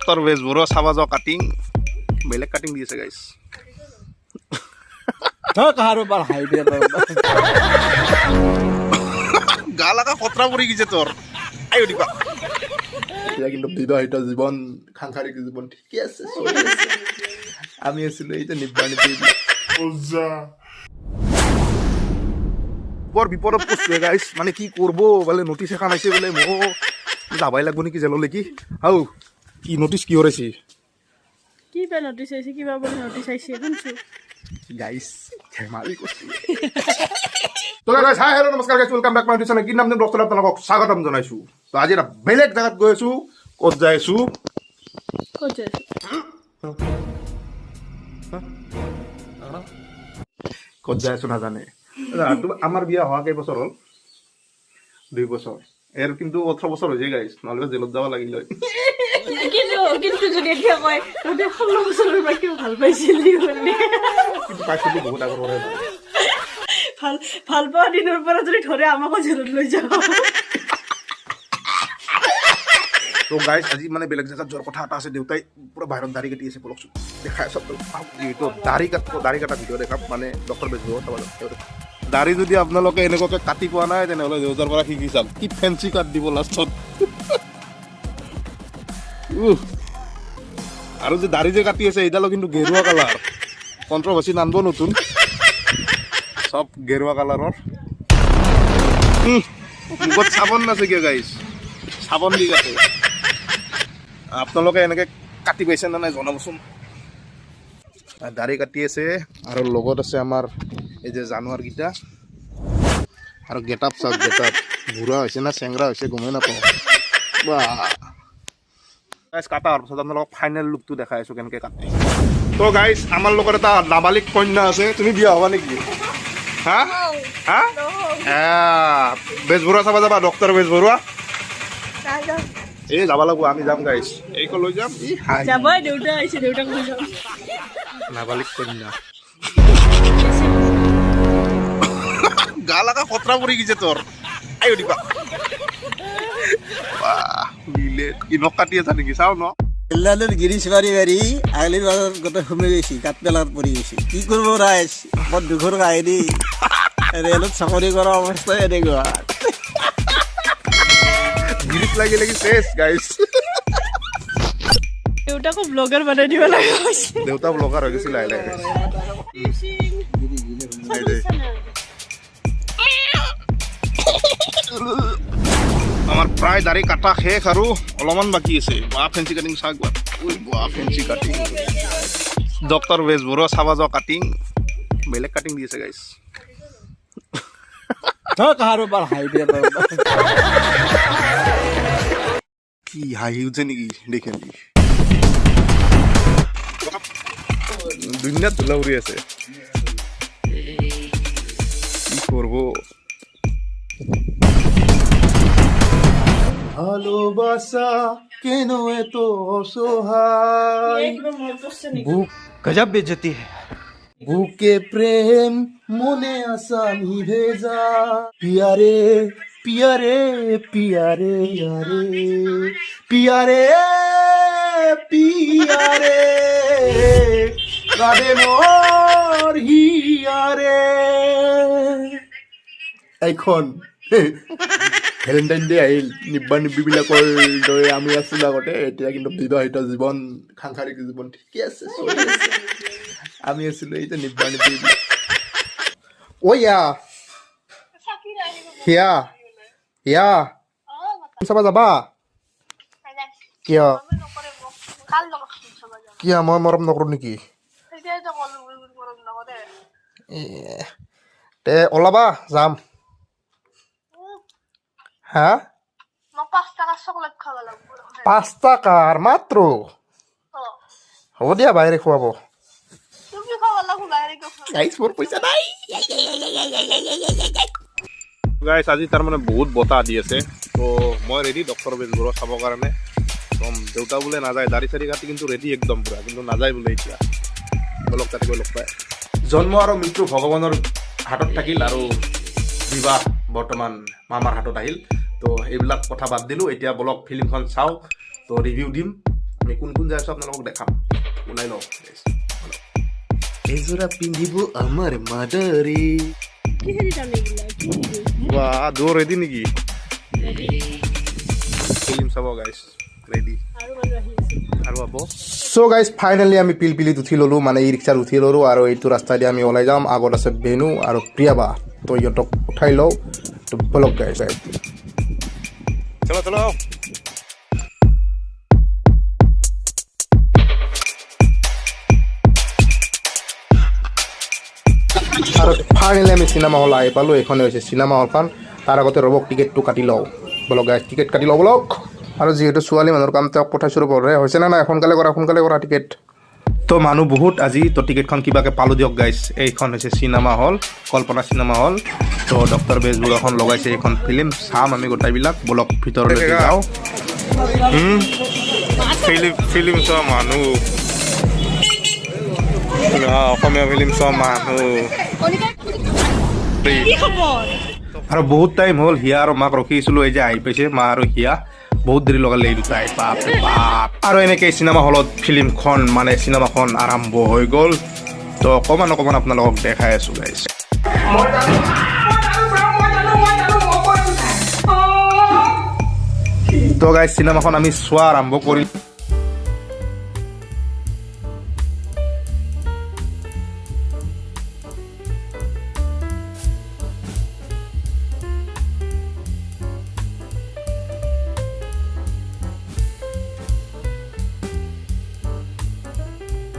Doctor Bezbaroa চাবা যাওঁ cutting, বেলেগ কাটিং দি আছে গাইছ। কাৰোবাৰ হাঁহি দিয়ে। গা লগা খতৰা পৰি গৈছে তোৰ, আয়ো দিবা। এতিয়া কিন্তু বিবাহিত জীৱন, সাংসাৰিক জীৱন ঠিকে আছে, চলি আছে। আমি আছিলো এই যে নিব্বা নিব্বি। বৰ বিপদত পৰছো গাইছ। মানে কি কৰিব বোলে, নটিচ এখন আহিছে বোলে, মই যাবাই লাগব নেকি জেললৈকি? হাও, কি নটিচ কি আহিছে? কিবা নটিচ আহিছে, কিবা বোলে নটিচ আহিছে শুনছো। গাইছ, ধেমালি কৰিছো। তো গাইছ, হাই, হেল্ল', নমস্কাৰ গাইছ, welcome back my channel. কি নাম ডক্টৰ, আপোনালোকক স্বাগতম জনাইছো। তো আজি এটা বেলেগ জেগাত গৈ আছো। ক'ত যাই আছো? ক'ত যাই আছো? ক'ত যাই আছো নাজানে। আমাৰ বিয়া হোৱা কেইবছৰ হ'ল? 2 বছৰ। এৰ কিন্তু 18 বছৰ হৈছে গাইছ, নহ'লে জেলত যাব লাগিল হয়। কিন্তু যদি এতিয়া কয়, তহঁতে 16 বছৰৰ পৰা কিয় ভাল পাইছিলি বুলি? কিন্তু পাইছিলো বহুত আগৰ পৰাই ভাল। ভাল ভাল পোৱা দিনৰ পৰা যদি ধৰে, আমাকো জেলত লৈ যাব। তো গাইছ, আজি মানে বেলেগ জেগাত যোৱাৰ কথা এটা আছে। দেউতাই পুৰা বাহিৰত দাড়ি কাটি আছে, বলকচোন দেখাই চব। যিহেতু দাড়ি কাটিব, দাড়ি কটা ভিডিঅ' দেখাম, মানে ডক্টৰ বেজবৰুৱা চাব যাম। দাড়ি যদি আপোনালোকে এনেকুৱাকে কাটি পোৱা নাই, তেনেহ'লে দেউতাৰ পৰা শিকি চাম। কি ফেঞ্চি কাট দিব লাষ্টত। উহ, আৰু যে দাড়ি যে কাটি আছে, এইডালো কিন্তু গেৰুৱা কালাৰ। কণ্ট্ৰভাৰ্চি নানব, নতুন চব গেৰুৱা কালাৰৰ। মুখত চাবোন নাছে কিয় গাইছ? চাবোন দি কাটে। আপোনালোকে এনেকে কাটি পাইছে নে নাই জনাবচোন। দাড়ি কাটি আছে আৰু লগত আছে আমাৰ এই যে জানুৱাৰকেইটা। আৰু গেট আপ চাওক, গেট আপ। বুঢ়া হৈছে না চেংৰা হৈছে গমেই নাপাওঁ। বাহ গাইছ, কাটা হোৱাৰ পাছত আপোনালোকক ফাইনেল লুকটো দেখাই আছো কেনেকে কাটে। তো গাইছ, আমাৰ লগত এটা নাবালিক কন্যা আছে। তুমি বিয়া হ'বা নেকি? হা হা, বেজবৰুৱা চাব যাবা? ডক্টৰ বেজবৰুৱা? এই যাব লাগিব, আমি যাম গাইছ। এইক লৈ যাম। ই হাই। যাবই, দেউতা আহিছে, দেউতাক লৈ যাম। নাবালিক কন্যা। গা লগা খতৰা পৰি গৈছে তোৰ, আয়ো দিবা। বাহ, মিলে কি নখ কাটি আছা নেকি চাও ন? লালুৰ গিৰিছ মাৰি মাৰি আগলিৰ মাজত গোটেই সোমাই গৈছি, কাঠবেলাত পৰি গৈছি। কি কৰিব ৰাইজ, বৰ দুখৰ কাহিনী। ৰেলত চাকৰি কৰা অৱস্থাই এনেকুৱা। গিৰিছ লাগি লাগি চেচ গাইছ। দেউতাকো ব্লগাৰ বনাই দিব লগা হৈছে। দেউতা ব্লগাৰ হৈ গৈছিল লাহে লাহে। এই দে। আমাৰ প্ৰায় দাড়ি কাটা শেষ আৰু অলপমান বাকী আছে। বা ফেঞ্চি কাটিং চাওক একবাৰ। ঐ বা, ফেঞ্চি কাটিং। ডক্টৰ বেজবৰুৱা চাবা যাওঁ কাটিং, বেলেগ কাটিং দি আছে গাইছ। কাৰোবাৰ হাঁহি দিয়ে। কি হাঁহি উঠছে নেকি দেখে? দুনিয়াত ধূলা উৰি আছে, কি করব? ভালোবাসা কেন এত অসহায়? বুক गजब बेइज्जती है। বুকে প্রেম, মনে আশা নিভে যা। পিয়ারে পিয়ারে পিয়ারে পিয়ারে পিয়ারে পিয়ারে, কাঁদে মোর হিয়ারে। এইখন ভেলেণ্টাইন ডে আহিল। নিব্বা নিব্বিবিলাকৰ দৰে আমি আছিলো আগতে, এতিয়া কিন্তু বিবাহিত জীৱন, সাংসাৰিক জীৱন ঠিকে আছে, চলি আছে। আমি আছিলো এই যে নিব্বা নিব্বি। ঐ ইয়া হিয়া হিয়া, চাবা যাবা? কিয় কিয়, মই মৰম নকৰো নেকি? তে ওলাবা, যাম। হা, 5 টকাৰ মাত্ৰ? হ'ব দিয়া, বাহিৰে খুৱাব। গাইছ, মোৰ পইচা নাই। গাইছ, আজি তাৰমানে বহুত বতাহ দি আছে। তো মই ৰেডি ডক্টৰ বেজবৰুৱা চাবৰ কাৰণে একদম। দেউতা বোলে নাযায়। দাড়ি চাড়ি কাটি কিন্তু ৰেডি একদম পুৰা, কিন্তু নাযায় বোলে এতিয়া। বলক, তাতে গৈ লগ পায়। জন্ম আৰু মৃত্যু ভগৱানৰ হাতত থাকিল আৰু বিবাহ বৰ্তমান মামাৰ হাতত আহিল। তো এইবিলাক কথা বাদ দিলোঁ, এতিয়া বলক ফিল্মখন চাওঁ। তো ৰিভিউ দিম। আমি কোন কোন যাই আছোঁ আপোনালোকক দেখাম, ওলাই লওঁ guys। ব'লক। এযোৰা পিন্ধিব আমাৰ মাদাৰী। কিহেদি টানে এইগিলা? কিহেদি? বাহ, দৌৰ ৰেডি নেকি ফিল্ম চাব? গাইছ, ৰেডি। আৰু মানুহ আহি আছে। আৰু হ'ব। চ' গাইজ, ফাইনেলি আমি পিলপিলিত উঠি ল'লোঁ, মানে ই ৰিক্সাত উঠি ল'লোঁ আৰু এইটো ৰাস্তাইদি আমি ওলাই যাম। আগত আছে বেনু আৰু প্ৰিয়াবা, তো ইহঁতক উঠাই লওঁ। তো বলক গাইজ, চলো চলো। আৰু ফাইনেলি আমি চিনেমা হল আহি পালোঁ। এইখনে হৈছে চিনেমা হলখন। তাৰ আগতে ৰ'বক, টিকেটটো কাটি লওঁ। বলক গাইজ, টিকেট কাটি লওঁ বলক। আৰু যিহেতু ছোৱালী মানুহৰ কাম, তেওঁক পঠাইছোঁ। বৰে হৈছে নে নাই? সোনকালে কৰা, সোনকালে কৰা টিকেট। তো মানুহ বহুত আজি, তো টিকেটখন কিবাকৈ পালোঁ দিয়ক গাইজ। এইখন হৈছে চিনেমা হল, কল্পনা চিনেমা হল। তো ডক্টৰ বেজবৰুৱাখন লগাইছে, এইখন ফিল্ম চাম আমি গোটেইবিলাক। বলক, ভিতৰলৈকে যাওঁ। ফিল্ম ফিল্ম চোৱা মানুহ, অসমীয়া ফিল্ম চোৱা মানুহ। কি খবৰ? আৰু বহুত টাইম হ'ল, হিয়া আৰু মাক ৰখিছিলোঁ। এই যে আহি পাইছে মা আৰু হিয়া। বহুত দেৰি লগালে এই দুটাই, বাপ ৰে বাপ। আৰু এনেকৈ চিনেমা হলত ফিল্মখন, মানে চিনেমাখন আৰম্ভ হৈ গ'ল। তো অকণমান অকণমান আপোনালোকক দেখাই আছোঁ গাইজ। তো গাইজ, চিনেমাখন আমি চোৱা আৰম্ভ কৰিলোঁ।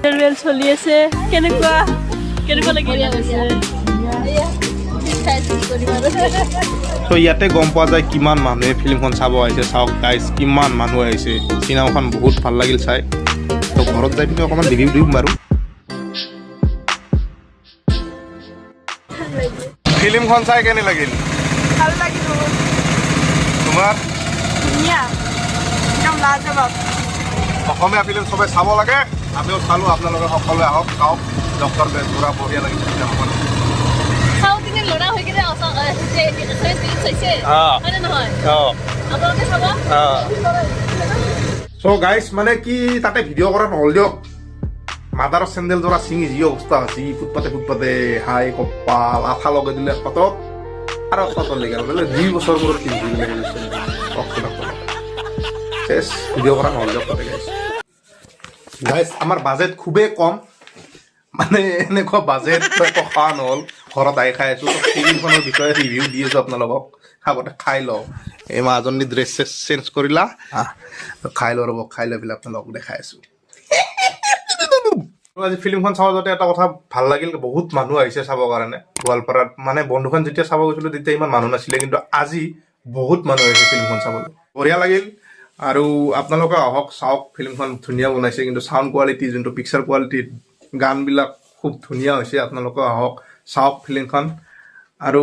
ইণ্টাৰভেল চলি আছে। কেনেকুৱা কেনেকুৱা লাগিল? ত' ইয়াতে গম পোৱা যায় কিমান মানুহে ফিল্মখন চাব আহিছে। চাওক গাইজ, কিমান মানুহ আহিছে। চিনেমাখন বহুত ভাল লাগিল চাই। তো ঘৰত যাই পিনে অকণমান ৰিভিউ দিম বাৰু। ফিল্মখন চাই কেনে লাগিল? ভাল লাগিল বহুত। তোমাৰ? ধুনীয়া, একদম লাজবাব। অসমীয়া ফিল্ম চবে চাব লাগে। আমিও চালোঁ, আপোনালোকে সকলোৱে আহক, চাওক ডক্টৰ বেজবৰুৱা। বঢ়িয়া লাগিছে চিনেমাখন। চাউথ ইণ্ডিয়ান ল'ৰা হৈ কিনে ফিল্ম চাইছে। হয়নে নহয়? আপোনালোকে চাব। চ' গাইজ, মানে কি, তাতে ভিডিঅ' কৰা নহ'ল দিয়ক। মাদাৰৰ চেণ্ডেল যোৰা ছিঙি যি অৱস্থা হৈছে, ফুটপাতে ফুটপাতে। হাই কপাল, আঠা লগাই দিলে এক পাতত আৰু এক পাতত লাগি গ'ল। মানে 2 বছৰ মূৰত পিন্ধি লাগি গৈছে। কওকচোন আপোনালোকে। চেচ, ভিডিঅ' কৰা নহ'ল দিয়ক তাতে। গাইজ, গাইজ, আমাৰ বাজেট খুবেই কম, মানে এনেকুৱা বাজেট একো খোৱা নহ'ল। ঘৰত আহি খাই আছোঁ। ফিল্মখনৰ বিষয়ে ৰিভিউ দি আছোঁ আপোনালোকক। আগতে খাই লওঁ। এই মাজনী ড্ৰেছ চেছ চেঞ্জ কৰিলা। খাই লওঁ ৰ'ব, খাই লৈ পেলাই আপোনালোকক দেখাই আছোঁ। আজি ফিল্মখন চাব যাওঁতে এটা কথা ভাল লাগিল, বহুত মানুহ আহিছে চাবৰ কাৰণে গোৱালপাৰাত। মানে বন্ধুখন যেতিয়া চাব গৈছিলোঁ, তেতিয়া ইমান মানুহ নাছিলে, কিন্তু আজি বহুত মানুহ আহিছে ফিল্মখন চাবলৈ। বঢ়িয়া লাগিল। আৰু আপোনালোকে আহক, চাওক। ফিল্মখন ধুনীয়া বনাইছে কিন্তু, চাউণ্ড কোৱালিটি, যোনটো পিকচাৰ কোৱালিটি, গানবিলাক খুব ধুনীয়া হৈছে। আপোনালোকে আহক, চাওক ফিল্মখন। আৰু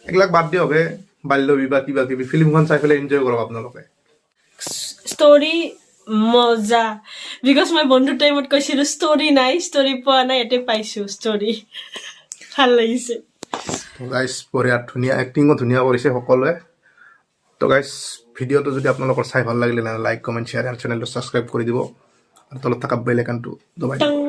এইবিলাক বাদ দিয়ক হে, বাল্য বিবাহ কিবা কিবি। ফিল্মখন চাই পেলাই এনজয় কৰক আপোনালোকে। ষ্টৰি মজা, because মই বন্ধুৰ টাইমত কৈছিলো ষ্টৰি নাই, ষ্টৰি পোৱা নাই। ইয়াতে পাইছো ষ্টৰি, ভাল লাগিছে। গাইজ, বঢ়িয়া, ধুনীয়া এক্টিঙো ধুনীয়া কৰিছে সকলোৱে। তো গাইজ, ভিডিঅ'টো যদি আপোনালোকৰ চাই ভাল লাগিলে, লাইক, কমেণ্ট, শ্বেয়াৰ এণ্ড চেনেলটো ছাবস্ক্ৰাইব কৰি দিব আৰু তলত থকা বেল আইকনটো দবাই দিব।